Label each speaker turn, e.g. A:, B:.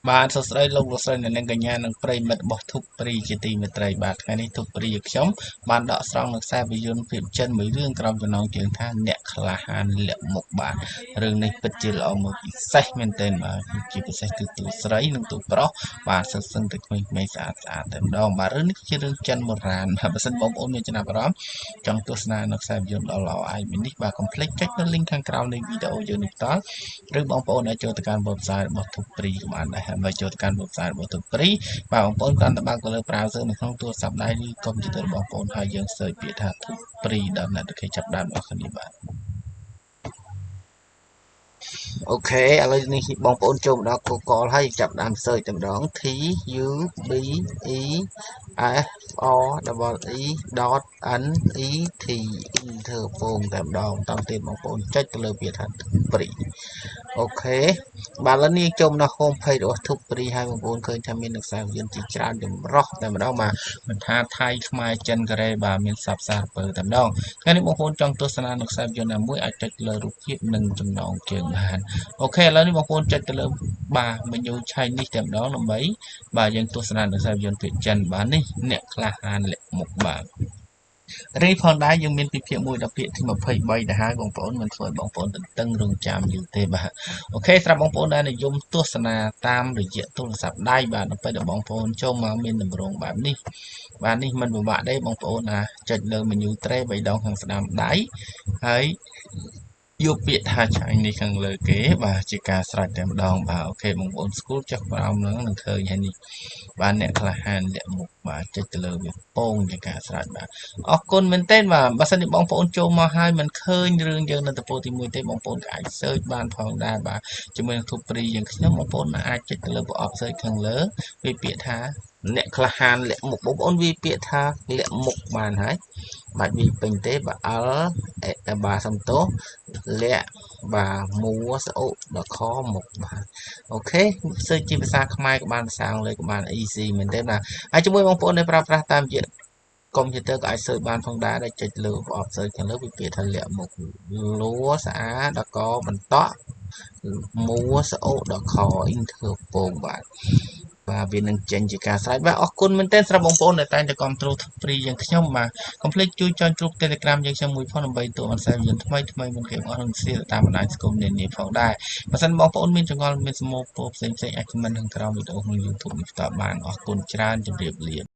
A: បាទសួស្តីលោកលោកស្រីអ្នកនាងកញ្ញានិងប្រិយមិត្តរបស់ធុបព្រីជាទីមេត្រីបាទថ្ងៃនេះធុបព្រីខ្ញុំបានដកស្រង់នៅខ្សែភាពយន្តភាពចិនមួយរឿងក្រោមចំណងជើងថាអ្នកក្លាហានលាក់មុខបាទរឿងនេះពិតជាល្អមើលពិសេសមែនទែនបាទជាពិសេសគឺតួស្រីនិងតួប្រុសបាទសិតសឹងតែក្មេងៗស្អាតស្អាតតែម្ដងបាទរឿងនេះជារឿងចិនបុរាណបាទបើសិនបងប្អូនមានចំណាប់អារម្មណ៍ចង់ទស្សនានៅខ្សែភាពយន្តដ៏ល្អឯកនេះបាទកុំភ្លេចចុចនៅ link ខាងក្រោមនៃវីដេអូយើងនេះផ្ទាល់ឬបងប្អូនអាចចូលទៅកាន់ website របស់ធុបព្រីក៏បានដែរហើយបើចូលទៅកាន់ website របស់ធុបព្រីបាទបងប្អូនគ្រាន់តែបើកទៅលើ browser នៅក្នុងទូរស័ព្ទដៃឬកុំព្យូទ័ររបស់បងប្អូនហើយយើង search ពាក្យថា thupri.net គេចាប់ដើមអស់គ្នាបាទ OK ឥឡូវនេះបងប្អូនចូលមកដល់ Google ហើយចាប់ដើម search តែម្ដង T U B E F R E E .N E T enter ពងតែម្ដងតទៀតបងប្អូនចុចទៅលើពាក្យថា Tubefree OK បាទឥឡូវនេះចូលមកដល់ home page របស់ Tubefree ហើយបងប្អូនឃើញថាមានខ្សែភាពយន្តជាច្រើនចម្រុះតែម្ដងបាទមិនថាថៃខ្មែរចិនកូរ៉េបាទមានសពសារពើតែម្ដងថ្ងៃនេះបងប្អូនចង់ទស្សនានៅខ្សែភាពយន្តណាមួយអាចចុចលើរូបភាពនិងចំណងជើងបាន OK ឥឡូវនេះបងប្អូនចុចទៅលើបាទ menu ឆៃនេះតែម្ដងដើម្បីបាទយើងទស្សនានៅខ្សែភាពយន្តភាគចិនបាទនេះអ្នកក្លាហានលាក់មុខបាទរីផងដែរយើងមានពីភាគ1ដល់ភាគទី23ទៅហើយបងប្អូនមិនធ្វើឲ្យបងប្អូនទន្ទឹងរង់ចាំយូរទេបាទ OK សម្រាប់បងប្អូនដែលនិយមទស្សនាតាមរយៈទូរស័ព្ទដៃបាទដល់ពេលដែលបងប្អូនចូលមកមានតម្រងបែបនេះបាទនេះមិនពិបាកទេបងប្អូនណាចុចលើ menu tray 3ដងខាងស្ដាំដៃហើយយកពាក្យថាឆាញ់នេះខាងលើគេបាទជាការស្រេចតែម្ដងបាទ OK បងប្អូនស្គូលចុះក្រោមហ្នឹងនឹងឃើញហើយនេះបាទអ្នកក្លាហានលាក់មុខបាទចុចទៅលើវាពងជាការស្រេចបាទអរគុណមែនទែនបាទបើសិនជាបងប្អូនចូលមកហើយមិនឃើញរឿងយើងនៅតពូទី1ទេបងប្អូនក៏អាច search បានផងដែរបាទជាមួយនឹង Tubefree យើងខ្ញុំបងប្អូនអាចចុចទៅលើប្រអប់ search ខាងលើវាពាក្យថាអ្នកក្លាហានលាក់មុខបងប្អូនវាពាក្យថាលាក់មុខបានហើយបាច់វាពេញទេបាទ L បាទសំទោសលាក់បាទមួស្អូដល់ខមុខបាទ OK search ជាភាសាខ្មែរក៏បានភាសាអង់គ្លេសក៏បាន easy មែនទេបាទហើយជាមួយបងប្អូនដែលប្រើប្រាស់តាមរយៈកុំព្យូទ័រក៏អាច search បានផងដែរដែលចុចលើប្រអប់ search ខាងលើវាពាក្យថាលាក់មុខលួស្អាតដល់កបន្តក់មួស្អូដល់ខ enter ពងបាទបាទវានឹងចេញជាការស្រេចបាទអរគុណមែនទែនសម្រាប់បងប្អូនដែលតែងតែគ្រប់គ្រង free យ៉ាងខ្ញុំបាទកុំភ្លេចជួយចុចជួប Telegram យើងខ្ញុំមួយផងដើម្បីទទួលបានសារយន្តថ្មីថ្មីមុនគេអស់នឹងសៀតាមបណ្ដាញសង្គមនានាផងដែរបើសិនបងប្អូនមានចង្អុលមានសំណូមពរផ្សេងៗអាច comment ខាងក្រោមវីដេអូក្នុង YouTube នេះផ្ទាល់បានអរគុណច្រើនជម្រាបលា។